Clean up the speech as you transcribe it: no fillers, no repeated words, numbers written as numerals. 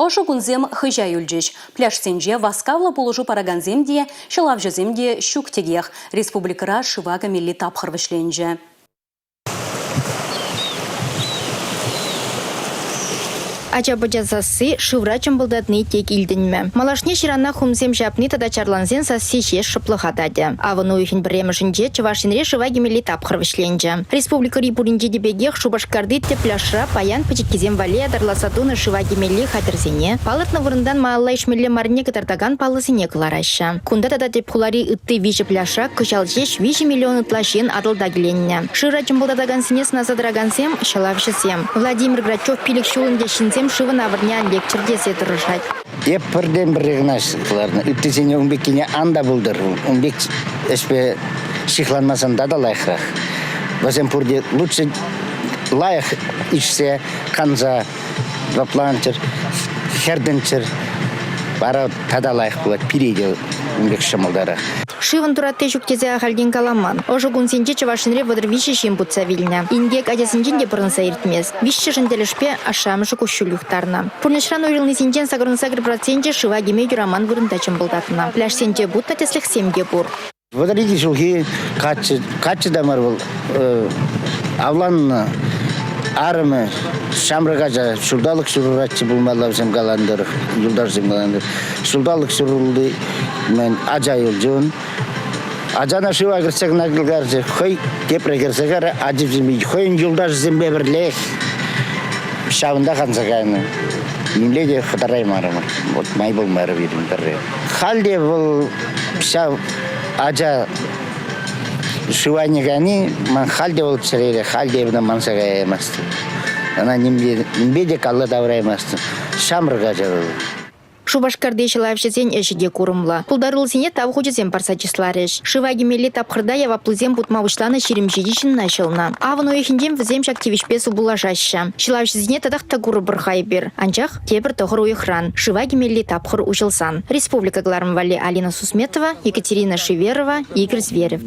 Ӑшӑ кунсем хыҫа юлчӗҫ. Пляжсенче васкавлӑ пулӑшу паракансем те, ҫӑлавҫӑсем те ҫук текех. Республикӑра шыва кӗмелли тапхӑр вӗҫленчӗ. Ача-пӑча сасси шывра чӑмпӑлтатни тек илтӗнмӗ. Малашне ҫырана хумсем ҫапни тата чарлансен сасси ҫеҫ шӑплӑха татӗ. Авӑн уйӑхӗн пӗрремӗшӗнче Чӑваш Енре шыва кӗмелли тапхӑр вӗҫленчӗ. Республикӑри пуринче те пекех Шупашкарти тӗп пляжра паян пӗчӗккисем валли ятарласа тунӑ шыва кӗмелли хатӗрсене, палӑртнӑ вырӑнтан малалла ишмелле маррине кӑтартакан паллӑсене кӑлараҫҫӗ. Кунта тата тӗп хулари ытти виҫӗ пляжра кӑҫал ҫеҫ 3 миллион ытла ҫын Атӑлта киленнӗ. Шывра чӑмпӑлтатакансене сӑнаса тӑракансем – ҫӑлавҫӑсем. Владимир Грачев пилӗк ҫул ӗнтӗ ҫынсем шывӑн авӑрне ан лекчӗр тесе тӑрӑшать. Эп пӗртен-пӗрре кӑна кӑларнӑ. Ыттисене ун пеккине ан та пултӑр. Ун пек ӗҫпе ҫыхланмасан та лайӑхрах. Вӗсем пурте лучше лайӑх ишсе, канса лӑпланччӑр, хӗртӗнччӗр. Вара тата лайӑх пулать, пире те ун пек ҫӑмӑлтарах. Шывӑн туратти ҫук тесе ахальтен каламан. Ӑшӑ кунсенче Чӑваш Енре 33 ҫын путса вилнӗ. Инкек ачасенчен те пӑрӑнса иртмест. Виҫҫӗшӗн тӗлӗшпе ашшӗ-амӑшӗ куҫҫуль юхтарнӑ. Пурнӑҫран уйрӑлнисенчен 88 проценчӗ шыва кӗме юраман вырӑнта чӑмпӑлтатнӑ. Пляжсенче путнӑ тӗслӗхсем те пур. 32 ҫулхи каччӑ, каччӑ та мар вӑл, авланнӑ арӑмӗ ҫамрӑк ача ҫулталӑк ҫурӑлатчӗ пулмалла вӗсем каланӑ тӑрӑх, юлташсем каланӑ тӑрӑх. Ҫулталӑк ҫурӑлти мӗн ача юлчӗ ун. Ачана шыва кӗртсе кӑна кӑларчӗ, хӑй тепре кӗрсе кайрӗ, ачисемпе хӑйӗн юлташӗсемпе пӗрлех ҫавӑнта канса кайнӑ. Нимле те хӑтараймарӑмӑр. Вот май пулмарӗ пирӗн пӗрре. Халь те вӑл ҫав ача шыв айне кайни ман халь те вӑл чӗрере, халь те эпӗ манса каяймастӑп. Ӑна нимпе, нимпе те калла тавӑраймастӑн. Ҫамрӑк ача вӑл. Шупашкарти ҫӑлавҫӑсен ӗҫӗ те курӑмлӑ. Пултаруллисене тав хучӗсем парса чысларӗҫ. Шыва кӗмелли тапхӑрта яваплисем путма пуҫланӑ 27 ҫынна ҫӑлнӑ. Авӑн уйӑхӗнчен вӗсем ҫак тивӗҫпе сывпуллашаҫҫӗ. Ҫӑлавҫӑсене татах та курӑпӑр-ха эпир. Анчах тепӗр тӑхӑр уйӑхран, шыва кӗмелли тапхӑр уҫӑлсан. Республика кӑларӑм валли Алина Сусметова, Екатерина Шиверова, Игорь Зверев.